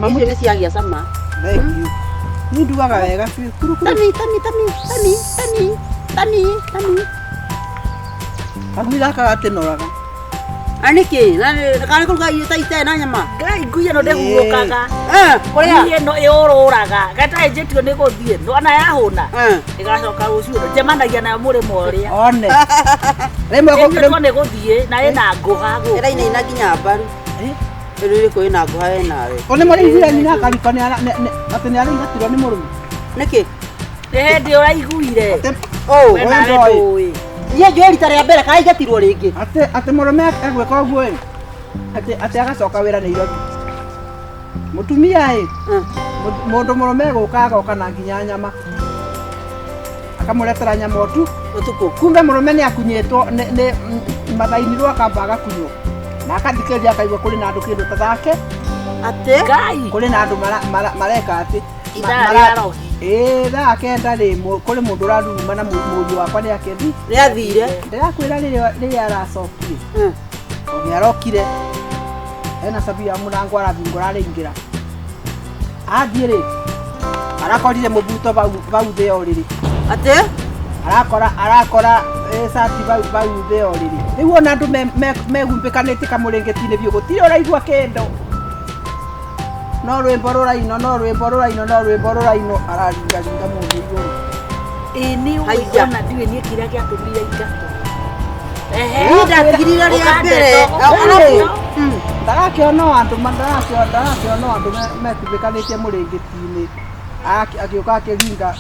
Icio nĩ ciagĩa cama. Thank you. Niĩ ndugaga wega biũ. Kuru kuru. Tami, tami, tami, tami, tami, tami, tami. Kagui gaka gatinoraga. Na nĩkĩ? Na kana kũruga irio ta itarĩ na nyama? Ngai, ngui ĩno ndĩhurũkaga. Eh, kũrĩa? Ngui ĩno ĩũrũraga gatarĩ njĩtio nĩ gũthiĩ ona yahũna Eh. ĩgacoka rũciũ njemanagia nayo mũrĩmo ũrĩa. One. Rĩmwe Ĩtwo nĩ gũthiĩ na ĩna ngũha gũkũ. Ĩrainaina nginya mbaru. Rĩu ĩrĩkũ ĩna ngũha we nawe? Ko nĩ mũraiguire nyina akariko nĩ atĩ nĩ araingatirwo nĩ mũrũme. Nĩkĩ? Nĩ hĩndĩ ũraiguire. Atĩ Oh, We nawe ndoĩ. ndũĩ. Niĩ njũĩ rita rĩa mbere kana aingatirwo rĩngĩ. Atĩ atĩ mũrũme egwĩka ũguo ĩ. Atĩ atĩ agacoka wĩra Nairobi. Mũtumia ĩ mũndũ mũrũme egũka agoka na nginya nyama. Akamũretera nyama ũtu. Ũtukũ. Kumbe mũrũme nĩ akunyĩtwo nĩ nĩ mathainirwo akamba agakunywo. Na akathikĩrĩria akaigua kũrĩ na andũ kĩndũ ta thake. Atĩ? Ngai. Kũrĩ na andũ mareka atĩ. Ithaa rĩa rogi. Ĩĩ thaa kenda rĩ kũrĩ mũndũ ũraruruma na mũriũ wakwa nĩ akĩthi. Nĩathire. Ndĩrakwĩra rĩrĩa rĩrĩa aracokire. O nĩ arokire. Ena cabi ya mũrango arabingũra araingĩra. Athiĩ rĩ arakorire mũbuto bau bau thĩ ya ũrĩrĩ. Atĩ? Arakora arakora cati bau bau thĩ ya ũrĩrĩ. Rĩu ona andũ mehumbĩkanĩtie kamũrĩngĩti-inĩ biũ gũtirĩ ũraigua kĩndũ. No rwĩmbo rũrainwo no rwĩmbo rũrainwo no rwĩmbo rũrainwo araringaringa mũndũ igũrũ. Ĩĩ nĩ ũĩ Haiya. ona ndiũĩ niĩ kĩrĩa gĩatũmire ingatwo. Ehe. Niĩ ndatigirire rĩa mbere. Ũkandeta. Ndarakĩona o andũ ndarakĩona ndarakĩona o andũ metuthĩkanĩtie mũrĩngĩti-inĩ. Agĩũka akĩringa.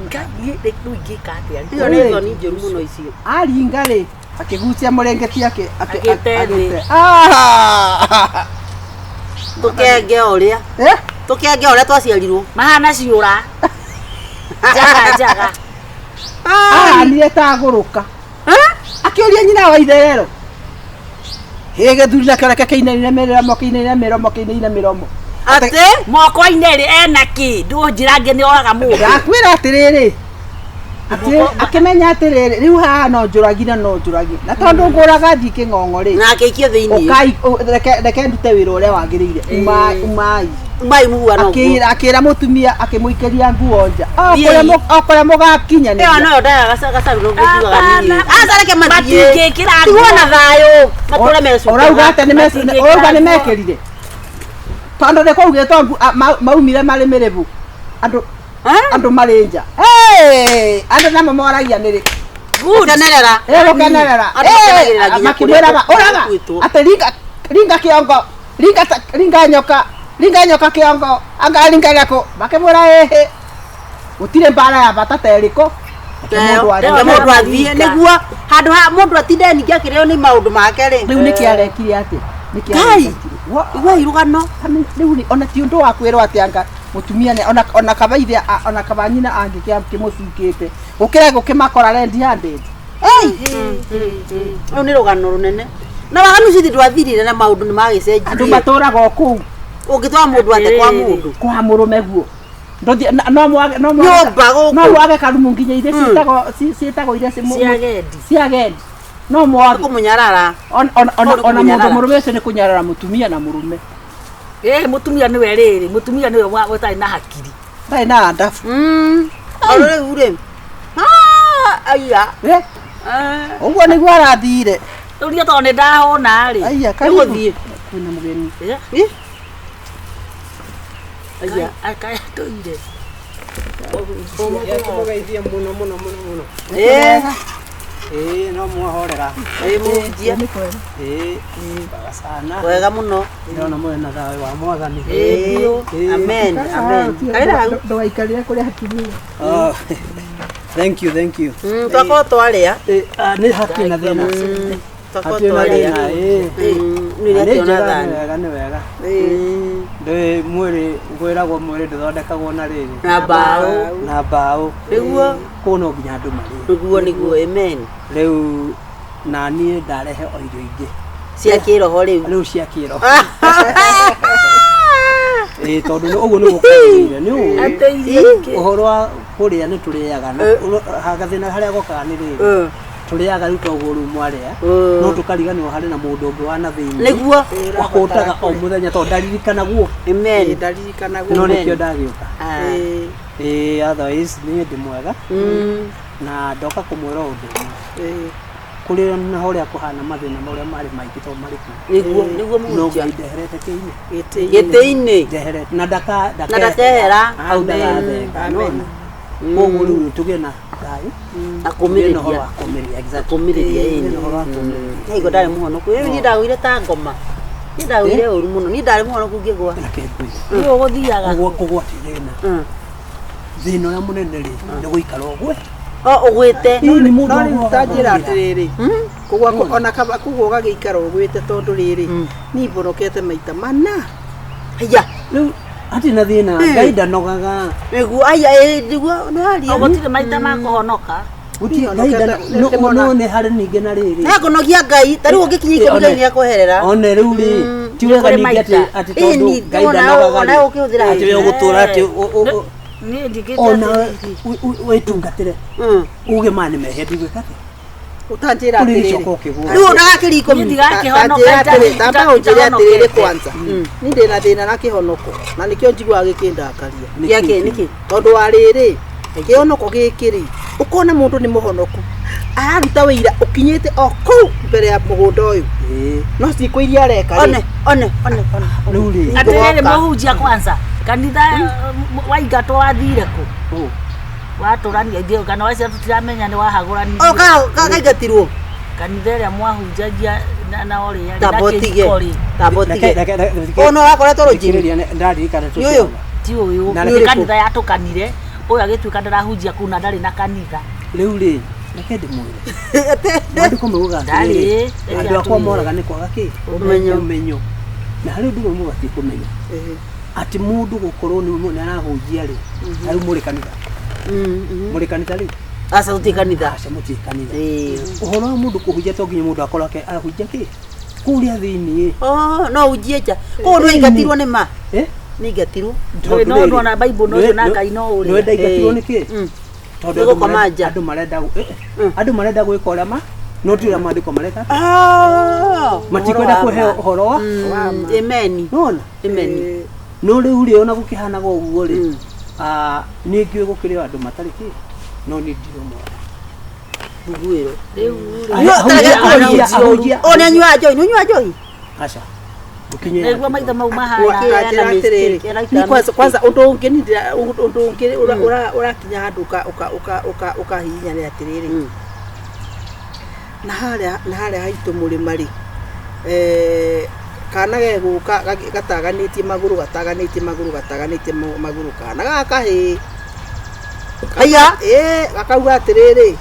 Ngai, niĩ rĩu ingĩka atĩa? Icio nĩ thoni njũru mũno icio. Aringa rĩ akĩgucia mũrĩngĩti akĩ Agĩte thĩ. Ah! Tũkenge o ũrĩa. Eh? Tũkenge o ũrĩa twaciarirwo. Mahana ciũra. Njaga njaga. Ahanire ta agũrũka. Akĩũria nyina wa itherero. Hĩ gĩthuri nakĩo reke kĩinaine mĩromo kĩinaine mĩromo kĩinaine mĩromo. Atĩ? Moko-inĩ rĩ ena kĩ? Ndũnjĩra angĩ nĩ oraga mũndũ. Ndakwĩra atĩrĩrĩ atĩ akĩmenya atĩrĩrĩ rĩu haha no njũragire no njũragire na tondũ ngũraga thiĩ kĩng'ong'o rĩ Na akĩikio thĩiniĩ. ũkai reke reke ndute wĩra ũrĩa wagĩrĩire umai umai Umai mũhuano ũguo. akĩra akĩra mũtumia akĩmũikĩria nguo nja o Thiĩi. kũrĩa o kũrĩa Ĩyo mũgakinyanĩria noyo ndayaga gacaru nĩguo njugaga niĩ. Hapana. Aca reke mathiĩ. Matingĩkĩra Tigwo nguo. na thayũ. Matũre mecukaga. ũrauga atĩ nĩ Matingĩkĩra ũrauga nĩ nguo. mekĩrire tondũ nĩ kwaugĩtwo maumire marĩ mĩrĩbu andũ andũ marĩ nja Hey! Andũ namo moragia nĩ rĩ Gũkenerera. Ĩ, gũkenerera Andũ makenagĩrĩra nginya kũrĩa makĩmwĩraga ũraga gũkuĩtwo. atĩ ringa ringa kĩongo ringa ringa nyoka ringa nyoka kĩongo anga ringa gĩkũ makĩmwĩra ĩhĩ gũtirĩ mbara ya bata ta ĩrĩkũ Reke mũndũ athiĩ. Reke mũndũ athiĩ nĩguo handũ ha mũndũ atinde ningĩ akĩrĩo nĩ maũndũ make rĩ. Rĩu nĩkĩ arekire atĩ nĩkĩ Ngai! arekire Igua irũgano. Rĩu rĩ ona ti ũndũ wa kwĩrwo atĩ anga mũtumia nĩ ona ona kaba ithe ona kaba nyina angĩkĩmũcukĩte gũkĩra gũkĩmakora red handed. Rũu nĩ rũgano rũnene. Na waganu cithi ndwathirire na maũndũ nĩ magĩcenjirie. Andũ matũraga o kũu Ũngĩtwara mũndũ ate kwa mũndũ. kwa mũrũme guo. Ndũthiĩ no mwage no mwage Nyũmba gũkũ. no mwage karumu nginya iria ciĩtagwo ciĩtagwo iria Cia agendi. cia agendi. No mwage Kũmũnyarara. ona ona Kũu nĩ ona mũndũ kũmũnyarara. mũrũme ũcio nĩ kũnyarara mũtumia na mũrũme. Ĩ mũtumia nĩwe rĩrĩ, mũtumia nĩwe ũtarĩ na hakiri. Ndarĩ na andabu. Tondũ rĩu rĩ. Ah, aya. Eh, ũguo nĩguo arathire. Rĩu niĩ tondũ nĩ ndahũna rĩ. Aya karibu. Nĩgũthiĩ. Kwĩna mũgeni. Eh, Ĩ? Aya. Kaĩ atũire. Ndakũgeithia mũno mũno mũno mũno. Ĩ. Ĩĩ no mwahorera. Ĩ mũhunjia. Ĩĩ wega sana. Wega mũno. Ndĩrona mwĩ na thayũ wa Mwathani. Ĩ biũ. Ĩĩ. Amen. Amen. Karĩra hau. Ndũgaikarĩre kũrĩa atumia. Oh, thank you, thank you. Twakorwo twarĩa. Ĩĩ, ah, nĩ hatirĩ na thĩna. Twakorwo Hatirĩ na twarĩa. thĩna, ĩĩ. Nĩ Na nĩ ũrĩa njega, tuona nĩ thani. wega, nĩ wega. Ndũĩ mwĩrĩ ngwĩragwo mwĩrĩ ndũthondekagwo na rĩrĩ. Na mbaũ. Na mbaũ. Nĩguo. Kũu no nginya andũ marĩe. Nĩguo nĩguo. Amen. Rĩu na niĩ ndarehe o irio ingĩ. Cia kĩroho rĩu. Rĩu cia kĩroho. Ĩĩ tondũ ũguo nĩguo kwagĩrĩire nĩ ũĩ. Atĩ irio ingĩ. Ũhoro wa kũrĩa nĩ tũrĩaga na gathĩna harĩa gokaga nĩ rĩrĩ. Tũrĩaga rĩu toguo rĩu mwarĩa. Mm. No tũkariganĩrwo harĩ na mũndũ ũngĩ wa na thĩinĩ. Nĩguo. Wakũtaga o mũthenya tondũ ndaririkanagwo. Amen. Ndaririkanagwo. No nĩkĩo ndagĩũka. Ah. Ĩĩ, otherwise niĩ ndĩ mwega Mm. na ndoka kũmwĩra ũndũ ũmwe. Kũrĩ na ũrĩa kũhana mathĩna marĩa marĩ maingĩ tondũ marĩ kuo. Nĩguo, nĩguo No mũhunjia. Ngai ndeherete kĩinĩ. Gĩtĩ-inĩ. Ndeherete na ndaka Na ndakehera. Hau ndagathenga. Amen. Nĩwona? Koguo rĩu tũgĩe na thayũ. Na Tũgĩe na ũhoro kũmĩrĩria. wa kũmĩrĩria. Exactly. Kũmĩrĩria Tũgĩe ĩni. na ũhoro wa kũmĩrĩria. Nĩguo ndarĩ mũhonoku. Rĩu niĩ ndagũire ta ngoma. Niĩ ndagũire ũru mũno. Niĩ ndarĩ mũhonoku ngĩgwa. Reke ngwĩre. Nĩ ũgũthiaga. Kũgwa kũgwa ti thĩna. Mm. Thĩna ũrĩa mũnene rĩ nĩ gũikara ũgwe. O ũgwĩte. Ĩĩ, nĩ mũndũ No rĩu agũaga ta njĩra agokĩra. atĩrĩrĩ, kũgwa ona kaba kũgwa ũgagĩikara ũgwĩte tondũ rĩrĩ, niĩ mbonokete maita mana. Haiya. Rĩu hatirĩ na thĩna. Ngai ndanogaga. Nĩguo haiya ĩ nĩguo nĩwaria. Gũtirĩ maita ma kũhonoka. Gũtirĩ Ngai ndano- no nĩ harĩ ningĩ na rĩrĩ. Nĩakũnogia Ngai. Ta rĩu ũngĩkinya ikũmi Ngai nĩakweherera. One rĩu rĩ ti wega Nĩ kũrĩ ningĩ atĩ maita. atĩ tondũ Ĩni, Ngai ona- ndanogaga ona rĩ, ũkĩhũthĩra atĩ we ũgũtũra atĩ Niĩ ndigĩte ona atĩrĩrĩ. wĩtungatĩre Mm. uge maya nĩ mehia ndigwĩka atĩa Ũtanjĩra Kũrĩ atĩrĩrĩ. gĩcoka ũkĩgũa. Rĩu ndagakĩria ikũmi. Niĩ ndigakĩhonoka Tanjĩra atĩrĩ, tamba ũnjĩre atĩrĩrĩ itahonoketie. kwanza. Niĩ ndĩ na thĩna na kĩhonoko na nĩkĩo njiguaga gĩkĩndakaria. Gĩakĩ nĩkĩ? Tondũ wa rĩrĩ, kĩhonoko gĩkĩ rĩ, ũkona mũndũ nĩ mũhonoku araruta wĩira ũkinyĩte o kũu mbere ya mũgũnda ũyũ, Ĩĩ, no ciĩko iria areka rĩ, One, one, one, one. rĩu rĩ Atĩrĩrĩ mũhunjia kwanza kanitha waingatwo wathire kũ? ũ, Watũrania ithuĩ kana wacia tũtiramenya nĩ wahagũranirie. O ka kaingatirwo. Kanitha ĩrĩa mwahunjagia na ũrĩa Tamba ũtige. rĩ Tamba reke- ũtige. reke- reke- Ũyũ no wakoretwo rũnjinĩ. thikĩrĩria, nĩndaririkana Nĩ ũyũ? tũkĩona. ti ũyũ Na nĩ reke- kanitha yatũkanire ũyũ agĩtuĩka ndarahunjia kũu na ndarĩ na kanitha. Rĩu rĩ reke ndĩmwĩre maandĩko maugaga Ndarĩ, atĩrĩrĩ reke andũ akwa atwĩre. moraga nĩ kwaga kĩ Ũmenyo. ũmenyo na harĩ ũndũ ũmwe mũbatiĩ kũmenya atĩ mũndũ gũkorwo nĩ arahunjia rĩ ta rĩu mũrĩ kanitha mũrĩ kanitha rĩu Aca tũtirĩ kanitha. aca mũtirĩ kanitha Ĩĩ. ũhoro wa mũndũ kũhunjia to nginya mũndũ akorwo arahunjia kĩ kũrĩa thĩiniĩ Oh, no unjie nja. Koguo nĩ ingatirwo nĩ ma. Eh? Nĩ ingatirwo. Tondũ No rĩrĩ, ndona Bible no ũcio na Ngai no ũrĩa. nĩwe ndaingatirwo Ĩĩ. nĩkĩ Mm. tondũ Nĩ andũ gũkoma nja. andũ marenda andũ marenda gwĩka ũrĩa ma no ti ũrĩa maandĩko mareka Oh. matikwenda kũheo ũhoro wa Amen. nona Amen. no rĩu rĩ ona gũkĩhanaga ũguo rĩ Mm. niĩ ngĩũĩ gũkĩrĩ o andũ matarĩ kĩ no niĩ ndirĩ ũmwe Mbuguĩro. Rĩu No, tareke Ahunjia- kũria. ahunjia- O nĩ anyuaga njohi, nĩ ũnyuaga njohi? aca ndũkinye nĩguo maitho mau mahana. Wa- Tanjĩra Ena atĩrĩrĩ, mistake, ena ni kwanza mistake. kwanza ũndũ ũngĩ ni ũndũ ũngĩ ũrakinya handũ ũkahihinya nĩ atĩrĩrĩ, na harĩa na harĩa haitũ mũrĩma rĩ, kana gegũka gataganĩtie magũrũ gataganĩtie magũrũ gataganĩtie magũrũ kana gaka kahĩĩ. Haiya. Ĩĩ, gakauga atĩrĩrĩ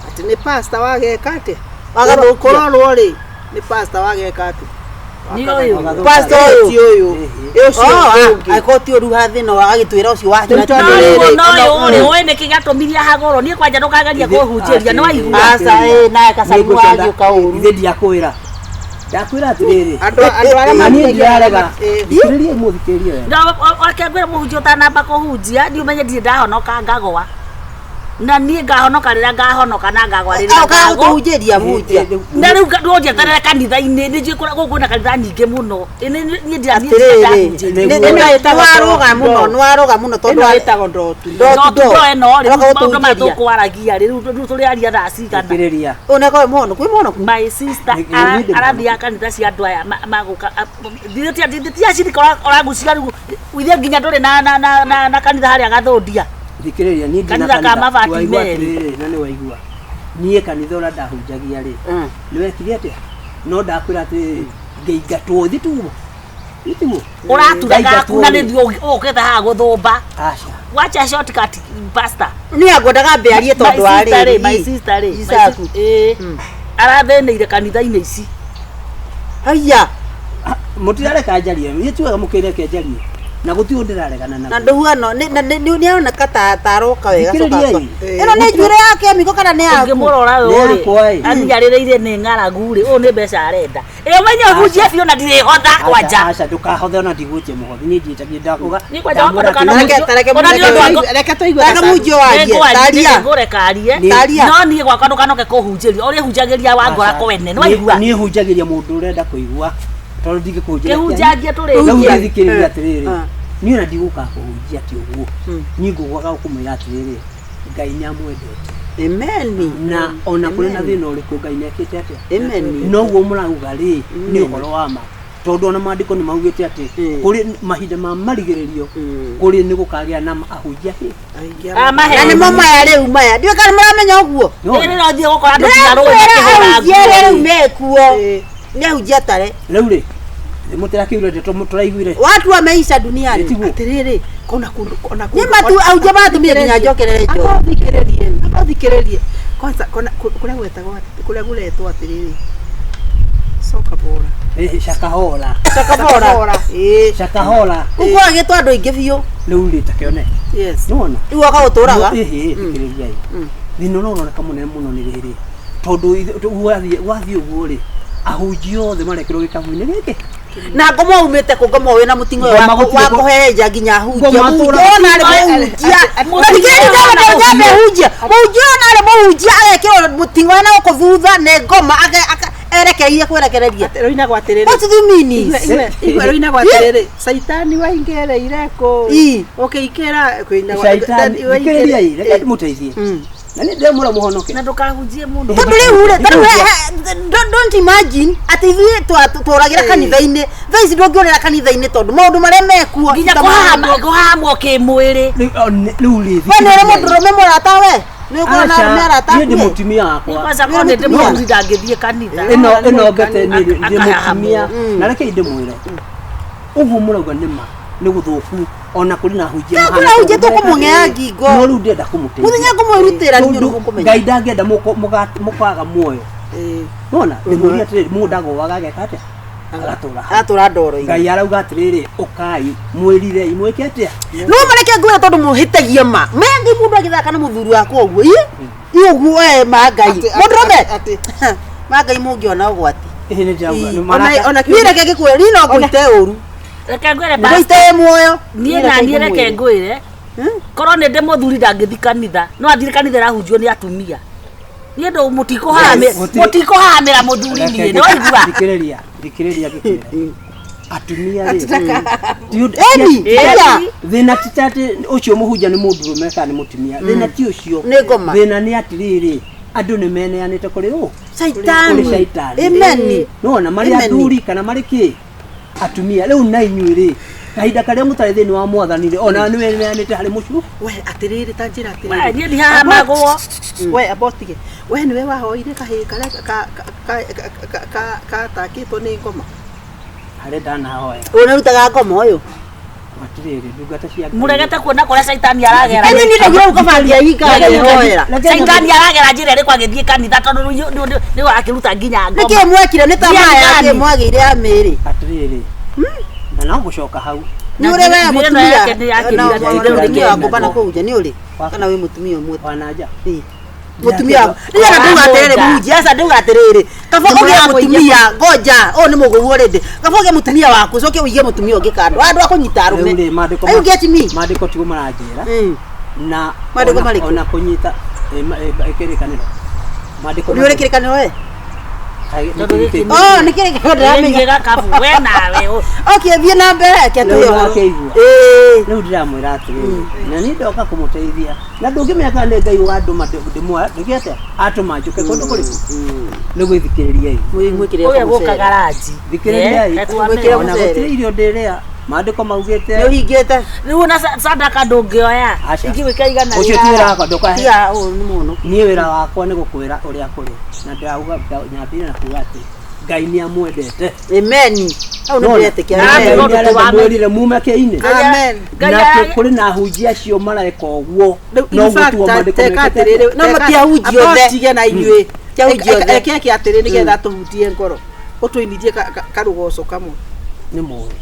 atĩ nĩ pastor wageka atĩ Wagathũkia. kũrorwo rĩ nĩ pastor wageka atĩ Nĩ ũyũ. Pastor ũyũ. ti ũyũ Ĩ ũcio ũngĩ. Angĩkorwo ti ũru ha thĩna wa agĩtwĩra ũcio wa Rĩu No tondũ rĩu rĩrĩ, no ũyũ rĩ ũĩ nĩkĩ gĩatũmirie hagũrwo niĩ kwanja ndũkageria kũhunjĩria nĩ waigua. Aca ĩ naye kacaimu wagĩũka ũru. ithe ndiakwĩra ndakwĩra atĩrĩrĩ andũ andũ arĩa na niĩ mahunjagia ndirarega ĩ, thikĩrĩria mũthikĩrĩrie wega Reke ngwĩre mũhunjia ũtanamba kũhunjia niĩ ũmenye ndirĩ ndahonoka ngagwa na niĩ ngahonoka rĩrĩa ngahonoka na ngagwa rĩrĩa Ũkaga ngagwa. gũtũhunjĩria mũhunjia. Na rĩu ndũnjeterere kanitha-inĩ nĩ njũĩ gũkũ kwĩna kanitha nyingĩ mũno Ĩ, niĩ Atĩrĩrĩ, ndirahunjĩria nĩ nĩwaroga mũno, nĩwaroga mũno tondũ ĩno ĩtagwo ndotu Ndotu no ndo. tundo ĩno rĩ Ũroka rĩu maũndũ maya gũtũhunjĩria. tũkwaragia rĩ rĩu tũrĩaria thaa cigana. thikĩrĩria Ũyũ nĩakorwo mũhonoku, wĩ mũhonoku? My sister Nĩ- nĩ ndĩ arathiaga kanitha cia andũ aya magũka ti acirika ũragucia rĩu ithe nginya ndũrĩ na kanitha harĩa gathũndia. Thikĩrĩria niĩ ndina Kanitha ka mabati waigua merĩ. atĩrĩrĩ na nĩ waigua niĩ kanitha ũrĩa ndahunjagia rĩ nĩ wekire atĩa no ndakwĩra atĩrĩrĩ ngĩingatwo thi tuguo itiguo Ũraturaga aku na nĩthiĩ ũkĩte haha gũthũmba. aca Wacha shortcut pastor. Niĩ angwendaga mbe arie tondũ wa My sister rĩ, rĩrĩ. my sister rĩ, my Isaku. ĩĩ. Arathĩnĩire kanitha-inĩ ici. Haiya. Mũtirareka njarie niĩ ti wega mũkĩreke njarie Na gũtirĩ ũndũ ndĩraregana Na naguo. ndũhuano nĩ aroneka ta taroka wega Thikĩrĩriai. coka ĩno nĩ njuĩrĩ yake miko kana nĩ yaku? Ũngĩmũrora Nĩ ũyũ rĩ, yakwa ĩ. aniarĩrĩire nĩ ng'aragu rĩ, ũyũ nĩ mbeca arenda. Ĩ ũmenye ũhunjie biũ na ndirĩhotha kwanja. Aca ndũkahothe ona ndigwĩtie mũhothi niĩ ndiĩtagia ndakuga. Niĩ kwanja wakwa ndamwĩra ndũkana- atĩrĩrĩ, Reke- tareke Ona nĩ ũndũ wa ngo- Reke tũigue Reke mũnjio warie taria. Ngũreka arie. Taria. No niĩ gwakwa ndũkanoke kũhunjĩria. Ũrĩa hunjagĩria wa ngora aca, kwene. Nĩ niĩ- waigua? Niĩ hunjagĩria mũndũ ũrenda kũigua tondũ ndingĩkũhunjĩria. Kĩhunjangie tũrĩ. Rĩu Hunjia. thikĩrĩria atĩrĩrĩ. Ah. Niĩ ona ndigũka kũhunjia ti ũguo. Niĩ ngũgwaga kũmwĩra atĩrĩrĩ, Ngai nĩ amwendete. Amen. Na ona kũrĩ na thĩna ũrĩkũ Ngai nĩ ekĩte atĩa? Amen. Noguo mũrauga rĩ, nĩ ũhoro wa ma. Tondũ ona maandĩko nĩ maugĩte atĩ kũrĩ mahinda ma marigĩrĩrio kũrĩ nĩ gũkagĩa na ahunjia kĩ? Na Amahe. nĩmo maya rĩu maya ndiũĩ kana mũramenya ũguo. Ĩ nĩ no thiĩ gũkora andũ nginya rũĩ Ndĩrakwĩra makĩhũra ahunjia arĩa rĩu nguo. mekuo nĩ ahunjia tare. Rĩu rĩ, mũtĩrakĩire ndeto tũraiguire. Watu wameisha duniani. Tiguo. Atĩrĩrĩ, kona kũndũ ona Nĩ matu ahunjia maratũmire nginya njokerere njohi. Akothikĩrĩrie, akothikĩrĩrie. Kwanza kona kũrĩa gwetagwo kũrĩa gũretwo atĩrĩrĩ. Soka bora. Eh, Shakahola. Shakabora. Ĩĩ. Shakahola. Kũu kwaragĩtwo andũ aingĩ biũ. Rĩu rĩ takĩone. Yes. Nĩwona? Rĩu woka gũtũraga. Ĩhĩ, thikĩrĩriai. Thĩna ũrĩa ũroneka mũnene mũno nĩ rĩrĩ tondũ wathiĩ ũguo rĩ ahunjia othe marekĩrwo gĩkabu-inĩ gĩkĩ Na ngoma umĩte kũ ngoma wĩna mũting'oe Ngoma wa gũtirĩ wa kũ- kũhehenja nginya ahunjia. Ngoma Mũhunjia tũra- ona arĩ mũhunjia. Mũhunjia Thikĩrĩria ona ndambe nyambe hunjia. Mũhunjia ona arĩ mũhunjia agekĩrwo mũting'oe na gũkũ thutha nĩ ngoma erekeire kwerekereria. Rũinagwo atĩrĩrĩ. What do you mean? Igwe rũinagwo atĩrĩrĩ. Caitani waingereire kũ? Ii. Ũkĩikĩra kũinagwo. Caitani thikĩrĩriai reke ndĩmũteithie na nĩ ndĩramwĩra mũhonoke Na ndũkahunjie mũno. Tondũ rĩu rĩ, tondũ don't imagine atĩ ithuĩ tũragĩra kanitha-inĩ thaa ici ndũngĩũrĩra kanitha-inĩ tondũ maũndũ marĩa mekuo Nginya ti ta maũndũ. kũhahamwo kĩmwĩrĩ. Rĩu rĩu rĩ We nĩ ũrĩ mũndũrũme mũrata we nĩ ũkorwo na arũme arata niĩ ndĩ akuĩ? mũtumia wakwa Kwanza korwo nĩ ndĩ mũthuri ndangĩthiĩ kanitha. ĩno mbete niĩ ndĩ Akahahamwo. mũtumia na reke ndĩmwĩre ũguo mũrauga nĩ ma nĩ gũthũku ona kũrĩ na ahunjia Na mahana kũrĩ ahunjia ũguo. tũkũmũng'ea ngingo. no rĩu ndĩrenda kũmũteithia Mũthenya ngũmwĩrutĩra nĩ Tondũ ũndũ mũkũmenya. Ngai ndangĩenda mũkaga muoyo nona ndĩmwĩre atĩrĩrĩ mũndũ agũaga ageka atĩa agatũra hau. Aratũra ndoro-inĩ. Ngai arauga atĩrĩrĩ ũkai mwĩrirei mwĩke atĩa No mareke ngwĩra tondũ mũhĩtagia ma mengi mũndũ agĩthaka na mũthuri wakwa ũguo ĩ ĩ ũguo e ma Ngai mũndũrũme Atĩ ma Ngai mũngĩona ũgwati. Ĩhĩ, nĩ ndĩrauga, nĩ Ona maraka- ona Niĩ reke ngĩkwĩre niĩ no ngũite ũru Reke ngwĩre pastor. ngũite muoyo. Niĩ na niĩ reke ngwĩre korwo nĩ ndĩ mũthuri ndangĩthi kanitha no athire kanitha ĩrahunjio nĩ atumia niĩ ndũ mũtikũhahamĩra mũthuri Reke niĩ nĩ waigua thikĩrĩria thikĩrĩria ngĩkwĩre atumia rĩ ti ũndũ- Eni, Eni. aya. thĩna ti ta atĩ ũcio mũhunjia nĩ mũndũrũme kana nĩ mũtumia thĩna ti ũcio Nĩ ngoma. thĩna nĩ atĩrĩrĩ andũ nĩ meneanĩte kũrĩ ũ Caitani. Kũrĩ caitani. Amen. nona marĩ Amen. athuri kana marĩ kĩ atumia rĩu na inyuĩ rĩ kahinda karĩa mũtarĩ thĩinĩ wa mwathani rĩ ona nĩ meneanĩte harĩ mũcu we atĩrĩrĩ ta njĩra We, atĩrĩrĩ. niĩ ndihahamagwo We abotige. We nĩwe wahoire kahĩĩ karĩa katakĩtwo nĩ ngoma. harĩa ndanahoya Ũyũ nĩarutaga ngoma ũyũ. atĩrĩrĩ ndungata cia Ngai. mũregete kuona kũrĩa caitani aragera Eni niĩ ndaugire ũkabangia hinga ngĩhoera. caitani aragera njĩra ĩrĩkũ agĩthiĩ kanitha tondũ rĩu nĩ akĩruta nginya ngoma Nĩkĩ mwekire nĩ tamaa Ndiarĩ yake ndani. mwagĩire ya mĩĩrĩ. atĩrĩrĩ na no gũcoka hau Nĩ ũrĩ we Njuĩrĩ ĩno mũtumia. yake nĩ yakĩrira Na atĩ rĩu mũtumia nĩ waku bana kĩmeko. kũu nja nĩ ũrĩ? Wa- Kana wĩ mũtumia ũmwe? wananja Ĩ. Mũtumia waku. Niĩ ona ndauga atĩrĩrĩ Ngoja. mũhunjia aca ndauga atĩrĩrĩ. Kaba ũgĩe mũtumia ngoja ũyũ nĩ mũgũu already. Kaba ũgĩe mũtumia waku ũcoke ũige mũtumia ũngĩ kando. Andũ a kũnyita arũme. Rĩu rĩ, maandĩko Are you get me? maandĩko tiguo maranjĩra Mm. na Maandĩko marĩkũ? ona kũnyita kĩrĩkanĩro maandĩko Nĩ ũrĩ kĩrĩkanĩro we? Tondũ gĩkĩ nĩ- Oh, nĩ kĩrĩkanĩro ndĩramenya. Ĩ, gĩgakabu we nawe ũ- Okay, thiĩ na mbere reke Rĩu tũhe ũhoro. nĩwakĩigua. Ĩĩ. rĩu ndĩramwĩra atĩrĩrĩ na niĩ ndoka kũmũteithia na ndũngĩmenya kana nĩ Ngai ũgandũma ndĩke atĩa atũma njũke kũndũ kũrĩkũ nĩ gwĩthikĩrĩriai Mwĩkĩre ũyũ kamũcere. gũka garaji thikĩrĩriai Eh, Mwĩkĩre ona mũcere. gũtirĩ irio ndĩrĩa maandĩko maugĩte Nĩ ũhingĩte? rĩu ona sadaka ndũngĩoya Aca. ingĩgwĩka igana ũcio ti wĩra wakwa ndũkahe Tiga ũyũ nĩ mũno. niĩ wĩra wakwa nĩ gũkwĩra ũrĩa kũrĩ na ndĩrauga nyambire na kuga atĩ Ngai nĩ amwendete Amen. Hau nĩ ndĩretĩkia. Na Amen. Nĩ ũndũ arenda wa- mwĩrire mume kĩinĩ Amen. Ngai na ara- atĩ kũrĩ na ahunjia acio mareka ũguo Rĩu, no in fact, gũtuo maandĩko teka mekĩte atĩrĩrĩ, atĩa? No mati ahunjia othe. abotige na inyuĩ. Ti ahunjia othe. Eke eke atĩrĩ nĩgetha tũhutie ngoro. Ũtũinithie karũgoco kamwe. nĩ mũũru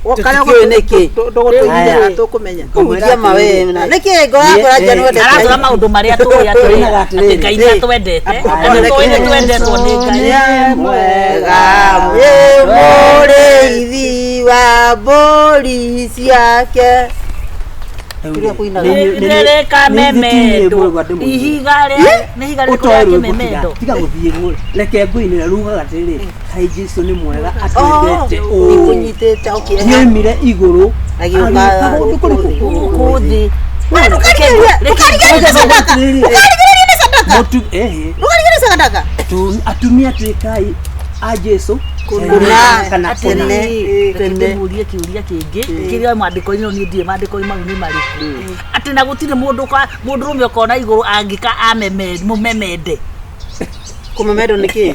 Tũtikĩũĩ nĩkĩ. Ndũgũtũigithia tũkũmenya. Kũhunjia mawe na nĩkĩ ngoro yakwa ĩranjia nĩ wendete Aratwĩra maũndũ marĩa tũĩ atĩ Tũinaga atĩ atĩrĩrĩ. Ngai nĩ atwendete na nĩ tũĩ nĩ twendetwo nĩ Ngai. Nĩ mwega wĩ mũrĩithi wa mbũri ciake. Kĩrĩa kũinaga. Rĩrĩ kamemendo ihiga rĩa nĩ ihiga rĩrĩkũ rĩa kĩmemendo tiga gũthiĩ reke ngũinĩre rugaga atĩrĩrĩ kaĩ Jesu nĩ mwega atwendete Oh, ũũ ikũnyitĩte okay. nĩoimire igũrũ Agĩũka agĩũka kũndũ kũrĩkũ gũkũ thĩ. Ndũkarigĩrĩrie nĩ sadaka. Ndũkarigĩrĩrie nĩ sadaka. Mũtu- ehe Ndũkarigĩrĩrie sadaka. Atumia tuĩkai a Jesu Kũna, kana kũna tene, tene. Ndĩmũrie kĩũria kĩngĩ kĩrĩa mwandĩko-inĩ niĩ ndiũĩ maandĩko-inĩ mau nĩ marĩkũ atĩ na gũtirĩ mũndũ mũndũrũme ũkona igũrũ angĩka mũmemende. Kũmemendwo nĩ kĩ?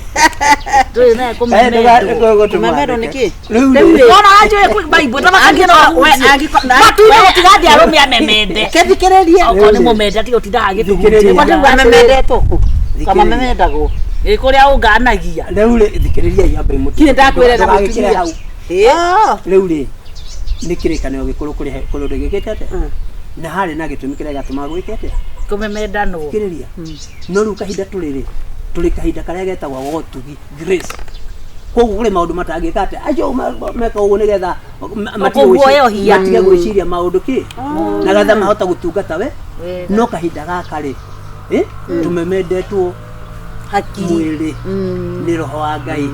Ndũĩ naye kũmemendwo. Kũmemendwo nĩ kĩ? Rĩu rĩ Wona wanjũĩ kwĩ Bible thamakagia no ahunjie. Matuire gũtiga thĩ arũme amemende. Kethikĩrĩrie. Okorwo nĩ mũmende atiga gũtinda agĩtũhunjia. Thikĩrĩria. Amemendetwo kũ? Kamamemendagwo. Ĩ kũrĩa ũnganagia. Rĩu rĩ thikĩrĩriai ambe mũtu Kinya ndakwĩra na ndũgagĩkĩre mũtumia. hau. Oh. Rĩu rĩ nĩ kĩrĩkanĩro gĩkũrũ kũrĩ kũrĩ ũndũ gĩkĩte atĩa na harĩ na gĩtũmi kĩrĩa gĩatũmaga gwĩke atĩa Kũmemendanwo. thikĩrĩria no rĩu kahinda tũrĩ rĩ tũrĩ kahinda karĩa getagwo gotugi grace koguo kũrĩ maũndũ matangĩka atĩa acio meka ũguo nĩgetha matige Kũguoyohia. matige gwĩciria maũndũ kĩ na getha mahota gũtungata we Wega. no kahinda gaka rĩ tũmemendetwo Hakiri. mwĩrĩ nĩ roho wa Ngai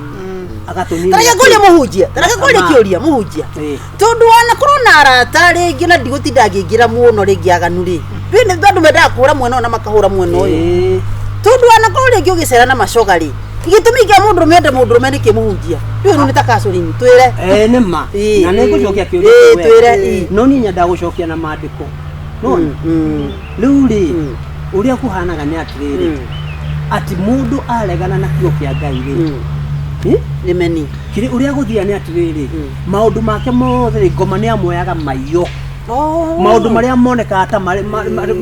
agatũnina Tareke ngũrie mũhunjia. Tareke ngũrie kĩũria mũhunjia. Ĩĩ. Tondũ wanakorwo na arata rĩngĩ na ndigũtinda ngĩingĩra mũno rĩngĩ aganu rĩ. Ndũĩ nĩ andũ mendaga kũhũra mwena ũyũ na makahũra mwena ũyũ. Ĩĩ. Tondũ wanakorwo rĩngĩ ũgĩcera na macoga rĩ. Gĩtũmi kĩa mũndũrũme ende mũndũrũme nĩkĩ mũhunjia? Ndũĩ rĩu nĩ ta counseling twĩre. Ĩĩ nĩ ma Ĩĩ. na nĩ ngũcokia kĩũria Ĩĩ, kĩu twĩre, wega. ĩĩ. No niĩ nyendaga gũcokia na maandĩko nona rĩu rĩ ũrĩa kũhanaga nĩ atĩrĩrĩ atĩ mũndũ aregana na kiugo kĩa Ngai rĩ ĩ? Nĩ meni. Kĩrĩ ũrĩa gũthiaga nĩ atĩrĩrĩ maũndũ make mothe rĩ ngoma nĩ amoyaga maiyo maũndũ marĩa monekaga ta marĩ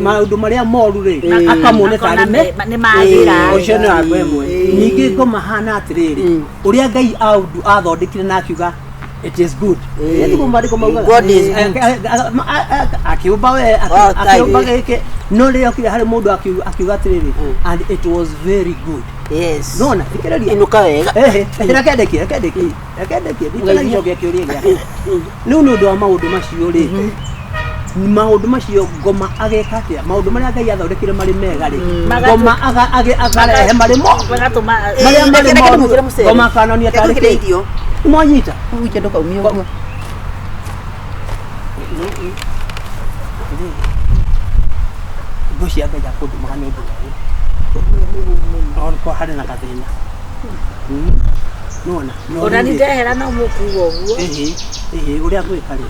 maũndũ marĩa moru rĩ akamone Akona tarĩ me nĩ magĩra. ũcio nĩ wa ĩmwe ningĩ ngoma hana atĩrĩrĩ ũrĩa Ngai athondekire na akiuga it is good Ĩ, tiguo maandĩko maugaga God is good. Akiũmba we All time. akiũmba gĩkĩ no rĩrĩa okire harĩ mũndũ akiuga atĩrĩrĩ and it was very good Yes. nona thikĩrĩria Inũka wega. Ehe, reke ndĩkie, reke ndĩkie, reke ndĩkie, ndikanagicokia kĩũria gĩake. Rĩu nĩ ũndũ wa maũndũ macio rĩ, maũndũ macio ngoma ageka atĩa? Maũndũ marĩa Ngai athondekire marĩ mega rĩ, ngoma akarehe marĩ mo Magatũma marĩa marĩ Reke moru, ndĩmwĩkĩre mũcere. ngoma akanania Reke tarĩ ngwĩkĩre kĩ? irio. Mwanyita? Mũhunjia ndũkaumie ũguo. Ngũ cia Ngai akũndũmaga nĩ ũndũ wa ũyũ. No korwo harĩ na gathĩna. Nĩwona? No ona rĩu rĩ, nindehera no mũkuga ũguo. ĩhĩ, ĩhĩ, ũrĩa ngwĩka rĩ,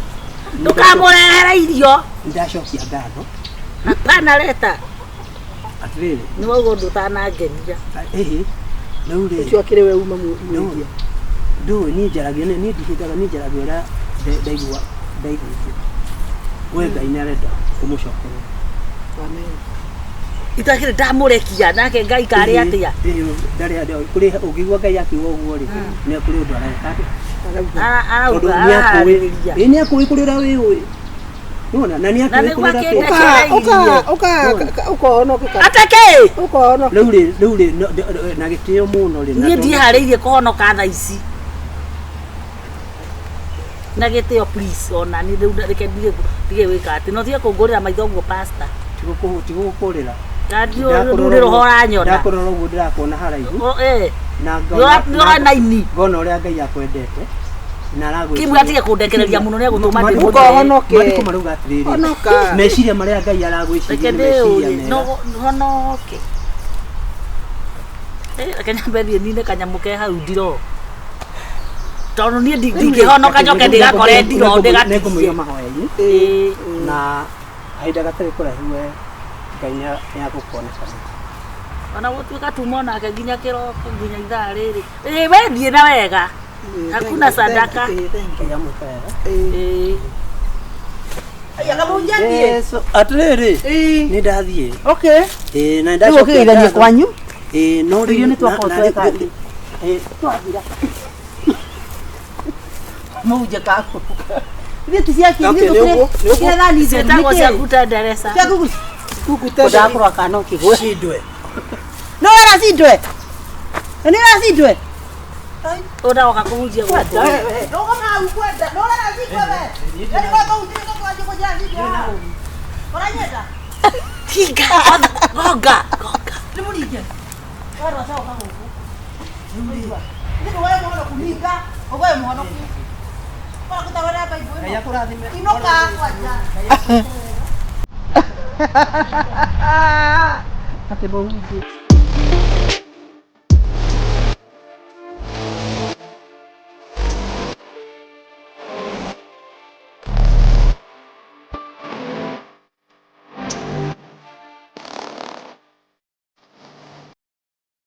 Ndũkamũrehere irio. nĩndacokia ngatho Hapana leta. atĩrĩrĩ Nĩ wauga ũndũ ũtanangenia. ĩhĩ rĩu rĩ Ũcio akĩrĩ we uma mũhunjia. ndũĩ niĩ njaragia niĩ ndihithaga niĩ njaragia ũrĩa ndaigua ndaiguithio we Ngai nĩ arenda kũmũcokerera Amen. Itakĩrĩ ndamũrekia nake Ngai karĩ atĩa. Ĩhĩ, ndarĩ kũrĩ ũngĩigua Ngai akiuga ũguo rĩ nĩ kũrĩ ũndũ areka atĩa Arauga tondũ nĩ akũĩ araharĩrĩria. ĩ nĩ akũĩ kũrĩ ũrĩa wĩũĩ nĩwona na nĩ Na akũĩ nĩguo kũrĩ ũrĩa akĩenda kĩ- Ũka ũka ũka ũkahonoka. Ateke! Ũkahonoka. rĩu rĩ rĩu rĩ na gĩtĩo mũno rĩ na Niĩ tondũ- ndiharĩirie kũhonoka thaa ici. Na gĩtĩo please ona niĩ rĩu reke ndige gwĩka atĩ no tige kũngũrĩra maitho ũguo pastor. Tigũkũrĩra Rĩu nĩ roho ũranyona. Ndakũrora ũguo ndĩrakuona haraihu O, eh. na Nĩ ũrona ini. ngona ũrĩa Ngai akwendete na aragwĩciria. Kĩmwe atige kũndekereria mũno nĩ egũtũma Maandĩko- ndĩmũthee. Ũkahonoke. Maandĩko marauga atĩrĩrĩ Honoka. meciria marĩa Ngai aragwĩciria Reke nĩ meciria ndĩũrie mega no honoke. Reke nyambe thiĩ nine kanyamũ ke hau ndiro. Tondũ niĩ ndingĩhonoka njoke ndĩgakore ndiro nĩngũmũiga ndĩgatigie. mahoya-inĩ Ĩĩ. na kahinda gatarĩ kũraihu we Ngai nĩagũkuonekana Ona gũtuĩka tuma onake nginya kĩroko nginya ithaa rĩrĩ. Ĩĩ we thiĩ na wega. Hakuna sadaka. Ngai amwĩke wega Ĩĩ. Aya kamũhunjia thiĩ. Yesu atĩrĩrĩ Ĩĩ. nĩ ndathiĩ Okay. ĩĩ na Rĩu nĩndacokia ũkĩgeithania ngatho. kwanyu. Ĩĩ no rĩu Irio nĩ twakorwo na- tweka atĩ. ĩĩ Twathira. Mũhunjia kaku. Ithuĩ ti cia kĩ- Okay, ithuĩ nĩ ũguo, nĩ ũguo. tũkĩrĩ thani theru, Ciĩtagwo nĩkĩ? cia kutenderesa. Cia kugu- Kukutenda. Ndakũrora kana no kĩgwe. Cindwe. No wera cindwe. Nĩ wera cindwe. Ũragoka kũhunjia gũkũ. Ndũgoma hau kwenda. No wera cindwe we. Yaani kwa kũhunjia kwanjia kũnjĩra cindwe haha. Ũranyenda? Hinga, gonga, gonga. Nĩ mũringe. Werwo acoka gũkũ. Nĩ ndũgoe mũhonoku hinga, ũgoe mũhonoku. Ora kũtawara Bible Ngai ĩno. akũrathime. Inũka kwanja. Atĩ mũhunjia.